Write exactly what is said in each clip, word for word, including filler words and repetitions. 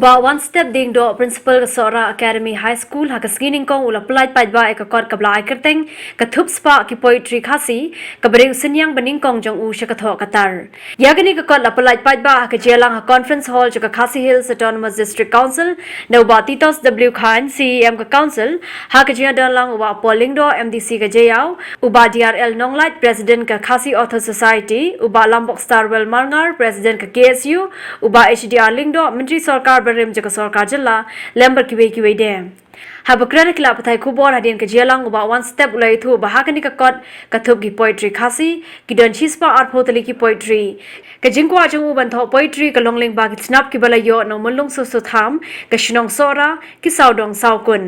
Bah One Step Diengdoh, Principal ka Sohra Academy High School, ha ka sngi nyngkong u la pyllait paidbah ïa ka kot kaba la ai kyrteng Ka Thup Spah ki Poetry Khasi, kaba dei u synñiang ba nyngkong jong u sha ka thoh ka tar. Ïa kane ka kot la pyllait paidbah ha ka jingïalang ha Conference Hall jong ka Khasi Hills Autonomous District Council da u Bah Titos W Chyne, C E M ka Council, ha ka jingïadon lang u Bah Paul Lyngdoh, M D C ka Jaïaw, u Bah D R L Nonglait, President ka Khasi Author Society, u Bah Lambok Starwell Marngar, President ka K S U, u Bah H D R Lyngdoh, Myntri Sorkar barim jong ka Sorkar Jylla, lem bad kiwei kiwei de. Haba kren ha ki lad pathai khubor hadien ka jingïalang, u Bah One Step u la ïathuh ba ha kane ka kot Ka Thup ki Poetry Khasi, ki don shispah arphew tylli ki poetry. Ka jingkwah jong u ban thoh poetry ka long lyngba ki tnat kiba la ïoh na u Myllung Soso Tham, ka shnong Sohra, ki sawdong sawkun.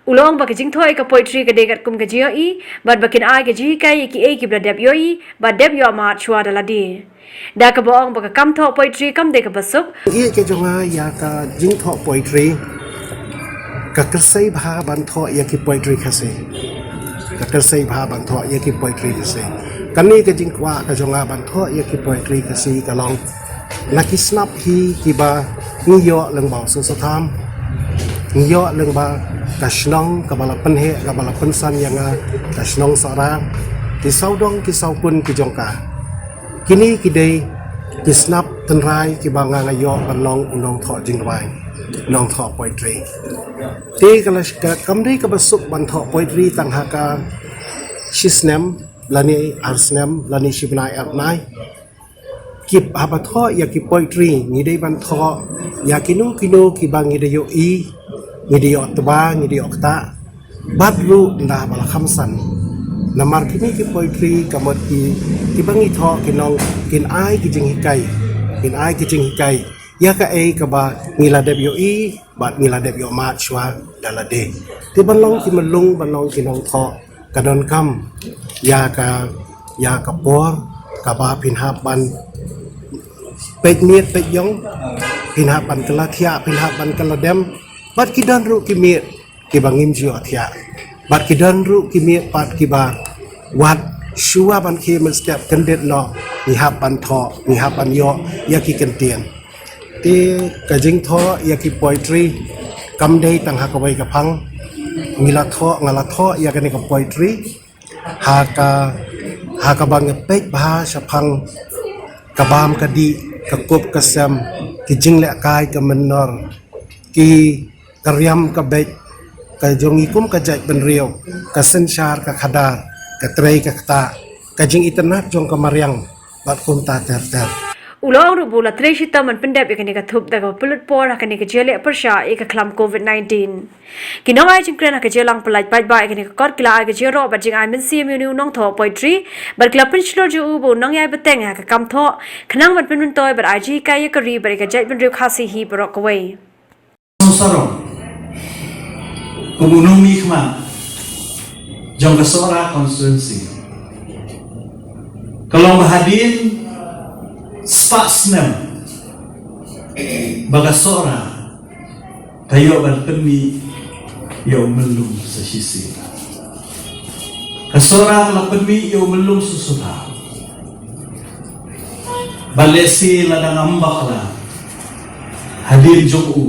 U la ong ba ka jingthoh ïa ka poetry ka dei katkum ka jingïohi, bad ba kin ai ka jinghikai ïa kiei kiba la dep ïohi bad dep ïoh mad shuwa da lade. Da kaba ong ba ka kam thoh poetry kam dei kaba suk. Ïa ka jong nga ïa ka jingthoh poetry, ka kyrsei bha ban thoh ïa ki poetry Khasi. Ka kyrsei bha ban thoh ïa ki poetry Khasi. Kane ka jingkwah ka jong nga ban thoh ïa ki poetry Khasi ka long na ki snap hi kiba ngi ïoh lyngba u Soso Tham, ngi ïoh lyngba ka shnong kaba la pynheh, kaba la pynsan ïa nga, ka shnong Sohra, ki sawdong ki sawkun ki jong ka. Kine ki dei ki snap tynrai kiba nga nga ïoh ban long u nongthoh jingrwai, nongthoh poetry. Te ka la ka kam dei kaba suk ban thoh poetry tang ha ka shi snem lane ar snem lane shi bnai ar bnai. Ki haba thoh ïa ki poetry ngi dei ban thoh ïa kino kino kiba ngi da ïohi, ngi da ïoh tba, ngi da ïoh ktah. Bad ruh ynda ba la kham san. Namar kine ki poetry ka mut ki, kiba ngi thoh ki nong kin ai ki jinghikai, kin ai ki jinghikai ïa kaei kaba ngi la dep ïohi bad ngi la dep ïoh mad shuwa da lade. Te ban long ki myllung, ban long ki nongthoh, ka donkam ïa ka, ïa ka por kaba phin hap ban peit miet peit ïong, phin hap ban kylla thiah, phin hap ban kylla dem. Bad ki don ruh ki miet kiba ngim ju ïoh thiah. Bad ki don ruh ki miet pat kiba wat shuwa ban khie mynstep kyndit noh, ngi hap ban thoh, ngi hap ban ïoh ïa ki kyntien. Te ka jingthoh ïa ki poetry kam dei tang ha kawei ka phang. Ngi la thoh, nga la thoh ïa kane ka poetry ha ka, ha kaba nga peit bha shaphang ka bam ka dih, ka kup ka sem, ki jinglehkai ka mynnor, ki, ka riam ka beit, ka jong ngi kum ka jaitbynriew, ka synshar ka khadar, ka trei ka ktah, ka jingitynnad jong ka mariang, bad kumta ter ter. U la ong ruh ba u la trei shitom ban pyndep ïa kane ka thup da kaba pynlut por ha kane ka jingïaleh pyrshah ïa ka khlam covid nineteen. Ki nongai jingkren ha ka jingïalang pyllait paidbah ïa kane ka kot ki la ai ka jingïaroh bad jingai mynsiem ïa une u nongthoh poetry, bad ki la pynshlur jong u ba un nongïai bteng ha ka kam thoh, khnang ban pynmyntoi bad ai jinghikai ïa ka ri bad ïa ka jaitbynriew Khasi hi baroh kawei. Sarong, kum u nongmihkhmat jong ka Sohra constituency, ka long ba hadien spah snem ba ka Sohra ka ïoh ban pynmih ïa u myllung sa shisien. Ka Sohra ka la pynmih ïa u myllung Soso Tham. Bad lehse lada ngam bakla, hadien jong u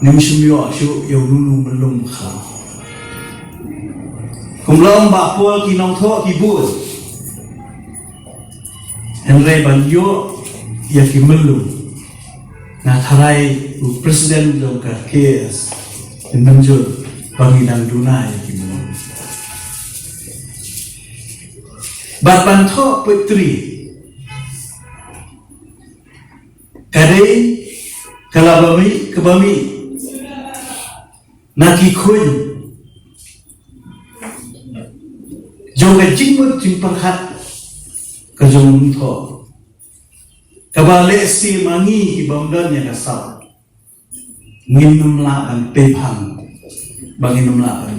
ngim shym ïoh shuh ïa u myllung khlaw. Kum la ong ba por ki nongthoh ki bun, hynrei ban ïoh ïa ki myllung, nga tharai u president jong ka K S, un mynjur ba ngi dang duna ïa ki myllung. Bad ban thoh poetry ka dei ka la ba mih, ka ba mih na ki khuñ jong ka jingmut jingpyrkhat ka jong u nongthoh, kaba lehse ma ngi ki bym don ïa ka sap ngin ym lah ban pynphang, ba ngin ym lah ban